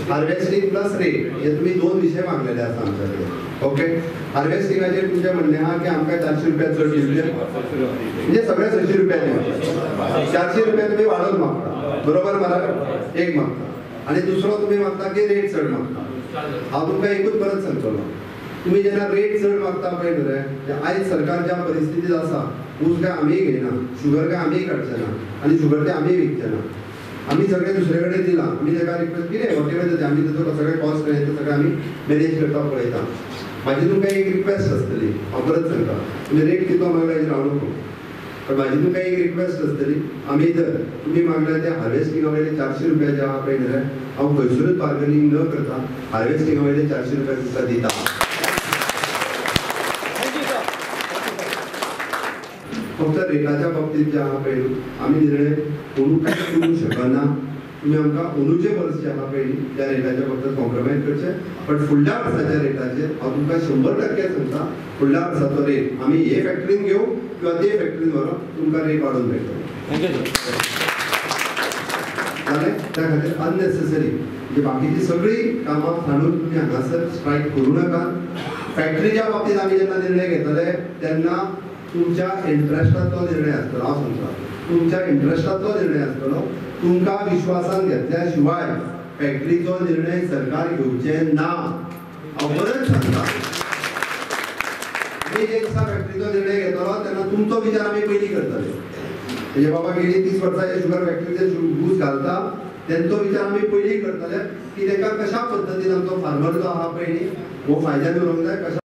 Harvesting plus rate हे तुमी दोन विशय मागलेले आसा आमच्या कडेन. ओके, हार्वेस्टिंगाचेर तुमचें म्हणणें आहा की आमकां 400 रुपया चड दिवचे, म्हणजे सगळे 600 रुपया दिवचे, 400 रुपया तुमी वाडोवन मागता, बरोबर मला एक मागता, आनी दुसरो तुमी मागता की रेट चड मागता. हांव तुमकां एकूच परत सांगतलो, तुमी जेन्ना रेट चड मागता पळय न्हू रे, आयज सरकार ज्या परिस्थितीत आसा, ऊस काय आमीय घेयना, शुगर काय आमीय काडचे ना, आनी शुगर ते आमीय विकचे ना, आमी सगळे दुसरे कडेन दिलां, आमी ताका रिक्वेस्ट कितें वॉटेवर जाता आमी ताचो सगळे कॉस्ट ते सगळें आमी मॅनेज करपाक पळयता. म्हाजी तुमकां एक रिक्वेस्ट आसतली, हांव परत सांगता, तुमी रेट कितलो मागला हेजेर हांव नको, पण म्हाजी तुमकां एक रिक्वेस्ट आसतली, आमी जर तुमी मागल्या ते हार्वेस्टिंगा वयले 400 रुपया जे आहा पळय न्ही, हांव खंयसरूच बार्गेनींग न करता हार्वेस्टिंगा वयले 400 रुपया तुमकां दिता. फक्त रेटाच्या बाबतीत जे आहा पळय आमी निर्णय अंदू कांय करूंक शकना, तुमी आमकां अंदूचे वर्स जे आहा पळय त्या रेटाच्या बाबतीत कॉम्प्रोमायज करचें, बट फुडल्या वर्साच्या रेटाचेर हांव तुमकां 100% सांगता, फुडल्या वर्साचो रेट आमी हे फॅक्टरीन घेवं किंवा ते फॅक्टरीन व्हरोन तुमकां रेट वाडोवन मेळटलो. जालें? त्या खातीर अननेसेसरी म्हणजे बाकीची सगळीं कामां सांडून तुमी हांगासर स्ट्रायक करूं नाका. फॅक्टरीच्या बाबतीत आमी जेन्ना निर्णय घेतले तेन्ना तुमच्या इंट्रस्टाचो निर्णय आसतलो, हांव सांगता तुमच्या इंट्रस्टाचो निर्णय आसतलो, तुमकां विश्वासान घेतल्या शिवाय फॅक्टरीचो निर्णय सरकार घेवचें ना. हांव परत सांगता, आमी जे दिसा फॅक्टरीचो निर्णय घेतलो तेन्ना तुमचो विचार आमी पयलीं करतले. म्हणजे बाबा गेली 30 वर्सां हे शुगर फॅक्टरीचे ऊस घालता तेंचो विचार आमी पयलीं करतले की तांकां कशा पद्दतीन आमचो फार्मर जो आहा पळय न्ही हो फायद्यान उरूंक जाय, कशा